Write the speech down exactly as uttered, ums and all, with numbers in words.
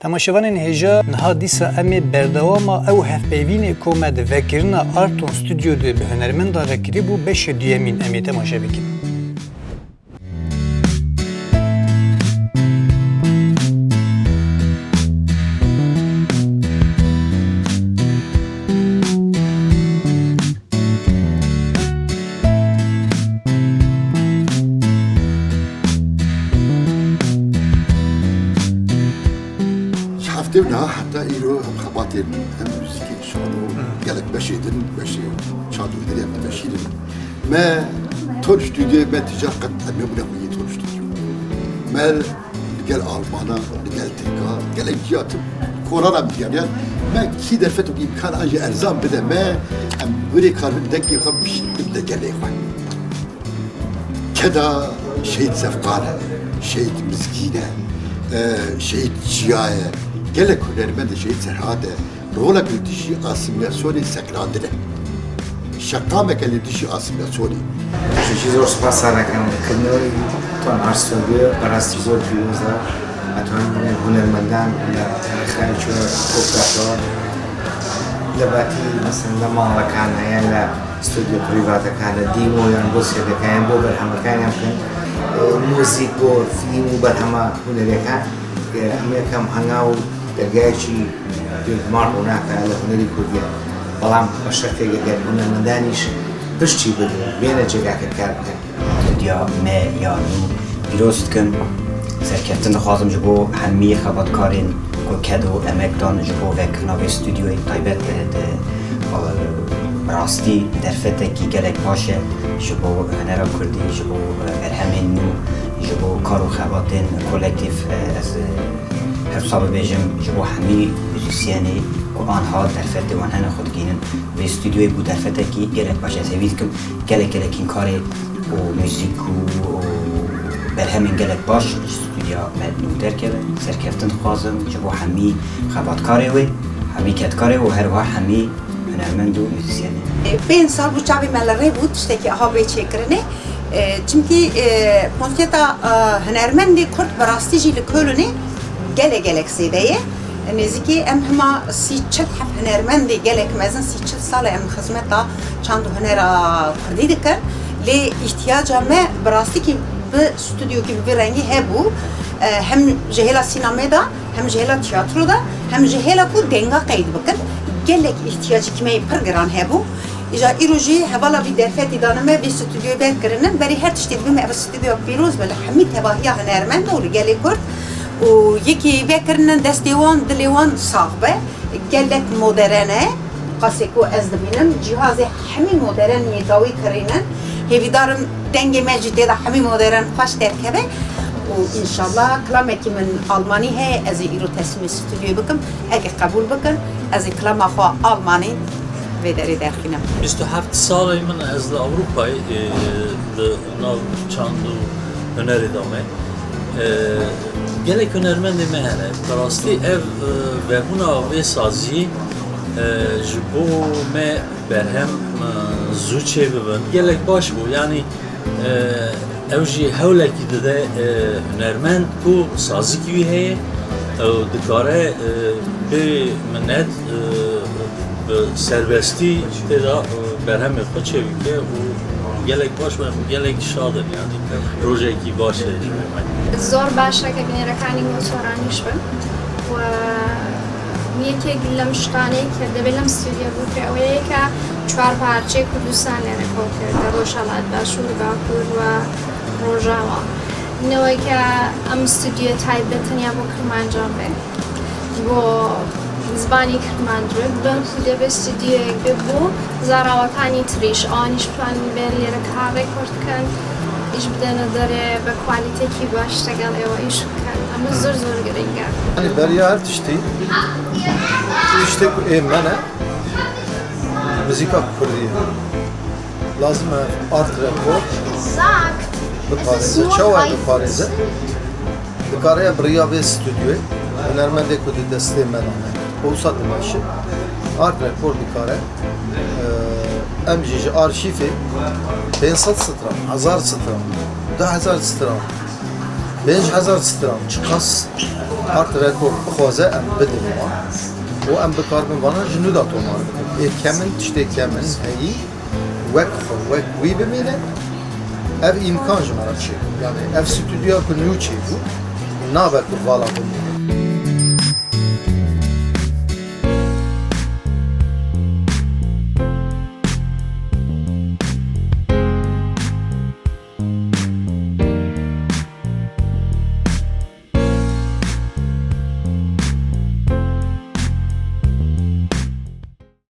Temaşevanên hêja, niha dîsa em ê berdewama ew hevpeyvînê ku me di vekirina Arton Studio de bi hunermendan re kiribû beşê duyemîn em ê temaşe bikin. Ji heftê û neh heta îro em xebatên em muzîkê şano gelek beşê din, beşê çand û hunerê em dimeşînin. Me ton stûdyoyê me tija qet em nebûne xwe yê ton stûdyo. Me li gel Almana, li gel Tirka, gelek ciya tim koran em digeriyan. Me kî derfet û îmkan an jî erzan bide me, em wê karibin dengê xwe bişînin de gelê xwe. Keda Şehîd Zefqan e, Şehîd Mizgîn e, e, Şehîd Ciya ye, gelek hunermend e, Şehîd Serhat e, rolek li dijî asîmîlasyonê sekinandin e. Şeqameke li dijî asîmîlasyonê. Ji zor spasa dikim. Kirinê ton Art Studio, berastî zor pîroz e. Etwan hunermendan li Xerço, Kokato, li Batî, mesela li malekan, yan li stûdyo prîvatekan, li dîmo yan bo sêdekan, yan bo berhemekaniyan bikin. Muzîk bo fîlm û berhema hunerêkan, em yekem hanga û dergayekî bêguman rûnaka li hunerî kurdî ye. Belam bi şertê eger hunermendanîş piştî bidin, bêne cêgake kar bikin. Stûdya me ya nû pîroz dikim. Serkeftin dixwazim ji bo hemî xebatkarên ku ked û emek dan ji bo vekirina vê stûdyoyê taybet, e, di, e, bi rastî derfetekî gelek baş e ji bo hunera kurdî, ji bo, e, berhemên nû, ji bo kar û xebatên kolektîf, e, ez, e, her wisa bibêjim, ji bo hemî muzîsyenê ku anha derfetê wan hene xwe digihînin vê stûdyoyê bû derfetekî gelek baş. Ez hêvî dikim gelek gelek hîn karê û muzîk û, û berhemên gelek baş ji stûdya me nû derkeve. Serkeftin dixwazim ji bo hemî xebatkarê wê, hemî kedkarê û her wiha hemî hunermend û muzîsyenê. Pênc sal bû çavê me li rê bû tiştekî aha bê çêkirinê. E, çimkî, e, konsepta, e, hunermendê kurd bi rastî jî li Kölnê gelek gelek zêde ye. Nêzîkî em hema sî çil heft hunermendê gelek mezin, sî çil sal e em xizmeta çand û hunera kurdî dikin. Lê îhtiyaca me bi rastîkî bi stûdyokî bi vî rengî hebû. E, hem ji hêla sînemê de, hem ji hêla tiyatro de, hem ji hêla ku denga qeyd bikin. Gelek îhtiyacekî me yê pir giran hebû. Îja îro jî hevala vî derfetî dane me vê stûdyoyê vekirinin. Berî her tiştî dibê me ev stûdyo pîroz be li hemî tevahiya hunermend û li gelê Kurd. Û yekî vekirinin destê wan, dilê wan sax be. Gelek modern e. Qasê ku ez dibînim, cîhazê hemî modern yê dawî kirînin. Hêvîdar im dengê me jî tê de hemî modern xweş derkeve. Û înşallah kilamekî min almanî heye, ez ê îro teslîmê stûdyoyê bikim. Eke qebûl bikin, ez ê kilama xwe almanî vê derê derxînim. Bîst û heft salê min ez li Ewropayê, e, li nav çand û hunerê de me. E, gelek hunermendê me hene. Bi rastî ev, e, vebûna vê saziyê, e, ji bo me berhem, e, zû çêbibin. Gelek baş bû. Yanî, e, ew jî hewlekî dide, e, hunermend ku sazikî wî heye, ew dikare, e, bê minet, e, bi serbestî tê de, e, berhemê xwe çêbike û gelek baş be, gelek şad in, yanî rojekî baş e. Zor baş e ke binêrekanik me soranîş bin û yekek lem ştanê ke debe lem stûdyo bû ke ew ê ke çar parçeyê Kurdistan lêre kot kir, de Rojhelat, Başûr, Bakur û Rojava. Neweke em stûdyo taybet tenya bo Kirmancan be. Bo zimanê Kirmanc be. Bin ku debe stûdyoyek be bo zarawekanî tirîş. Anîş plan be lêre kar rekord kin. Îş bidene derê be kwalîtekî baş tegel êwa îş bikin. Ama zor zor giring e. Yanî beriya her tiştî, tiştê ku ê me ne, muzîka kurdî ye. Lazim e Art Record biparêze. Çawa biparêze? Dikare bi riya vê stûdyoyê hunermendê ku di destê me de ne, wisa dimeşe. Art Record dikare, e, em jî ji arşîvê pênc sed stran, hezar stran, du hezar stran, pênc hezar stran, çiqas Art Record bixwaze em bidin wan û em bikaribin vana ji nû da tomar bikin. Ê kemin, tiştê kemin heyî wek xwe, wek wî bimîne, ev îmkan ji me re çêbû. Yani ev stûdyoya ku nû çêbû, nabe ku vala bimîne.